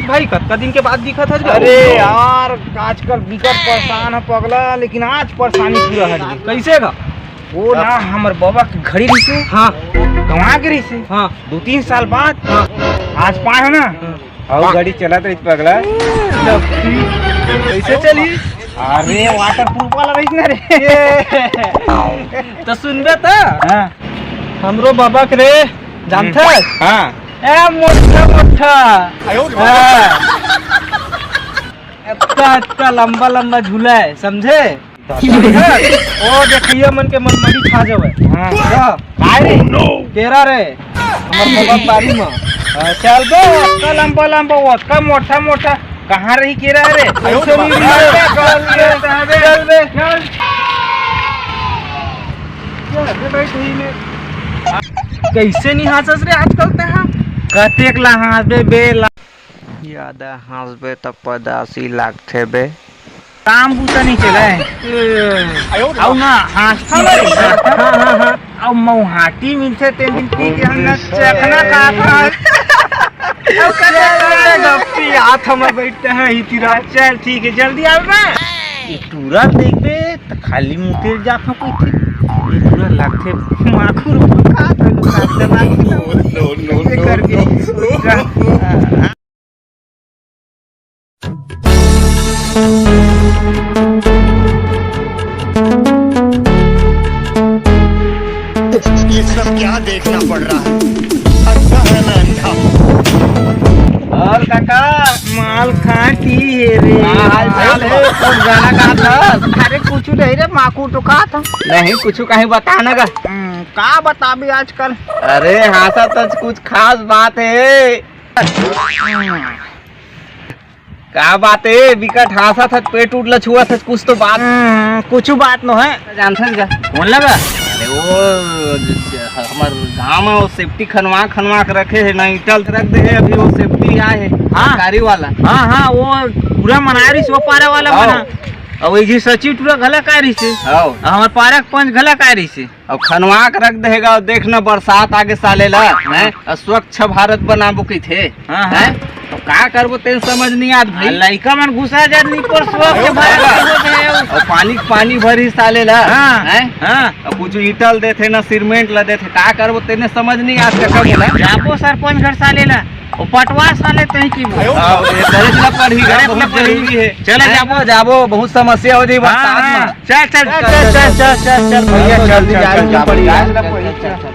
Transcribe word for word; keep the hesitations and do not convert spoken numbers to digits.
भाई, कतका दिन के बाद दिखत हस गा? अरे यार, आजकल बिकट परेशान ह पगला, लेकिन आज परेशानी पूरा हट गे। कइसे गा? वो ना, हमर बबा के घड़ी रहिसे, हाँ। गंवा गे रहिसे। हाँ। दू तीन साल बाद हाँ। आज पाए हँव ना, हाँ। अउ गाड़ी चलत रहिस पगला। कइसे चलही? अरे, वाटर प्रूफ वाला रहिस ना रे। त सुनबे त? हाँ। हमरो बबा के रे, जानथस? हाँ। ए, मोटा मोटा। हाँ। अतका, अतका लंबा, लंबा झूला हे, समझे? ओ, देखइया मन के मन बड़ी खा जावय। हाँ। हाँ। काय रे? केरा रे, हमर बबा के बारी म। हाँ, चल बे, अतका लंबा, लंबा, अतका मोटा, मोटा, कहाँ रही केरा रे? अइसे नहीं रही रे। चल बे, चल। चल बे, बैठ ही में। कइसे नहीं हाँसस रे आजकल तें हा? कतेक ला हाँसबे बे ला। जादा हाँसबे त पदासी लागथे बे। काम बूता नइ चलय। अउ ना हाँसथे। हाँ, हाँ, हाँ। अउ मउहाटी मिलथे तेन दिन पी के हम ना चखना खात हन। अउ कते गप्पी आत हम बइठे हन इतिरा। चल ठीक हे, जल्दी आबे। ये टूरा देखबे त खाली मुँह तेल जात हँव कहिथे। ये टूरा लागथे माखुर खात हँव, काट दे लागथे। No, no, no, कइसे करके? No। ये सब क्या देखना पड़ रहा है? अंधा है मैं, अंधा। अउ काका, माल कहाँ की हे रे? का हाल चाल हे? कोन गाना गात हस? अरे कुछू नहीं रे, माखुर तो खात हँव। नहीं, कुछू कहीं बता ना गा। हम्म, का बताबे आजकल? अरे हाँसत हस, कुछ खास बात हे? का बात हे? बिकट हाँसत हस, पेट उट ल छुअत हस, कुछ तो बात। हम्म, कुछू बात नोहे। जानथस का? कोन लगा? अरे वो ज-, ज-, हमर गाँव म वो सेफ्टी खनवा, खनवा के रखे हे ना, ईंटा ल रख दे हे, अभी वो सेफ्टी आए हे, हाँ। सरकारी वाला। हाँ, हाँ, वो टूरा मन आए रहिस, वो पारा वाला हाँ। मन ह। अउ ये जी सची टूरा घला आए रहिस हे। हाँ। अउ हमर पारा के पंच घला आए रहिस हे। अउ खनवा के रख दे हे गा, देख ना बरसात आगे साले ला, हैं? अउ स्वच्छ भारत बनाबो कहिथे, हाँ, हाँ। हैं? अउ का करबो तेन समझ नहीं आत भाई। लइका मन घुसा जात नहीं पर स्वच्छ भारत के होत हे। अउ पानी, पानी भरही साले ला, हाँ, हैं? हाँ। अउ कुछ ईंटा ल देथे ना सीमेंट ल देथे, का करबो तेने समझ नहीं आत का करबो ला। जाबो सरपंच घर साले ला, ओ पटवा साले तहीं की बोल। हाँ, ये करे ला पड़ही गा, करे ला बहुत पड़ही। जरूरी हे। चले हैं? जाबो, जाबो, बहुत समस्या हो जाही हाँ, बरसात हाँ। में। चल, चल, चल, चल, चल, चल, चल, चल, भैया, चल, चल, चल, चल, चल, चल, चल, चल, चल, चल।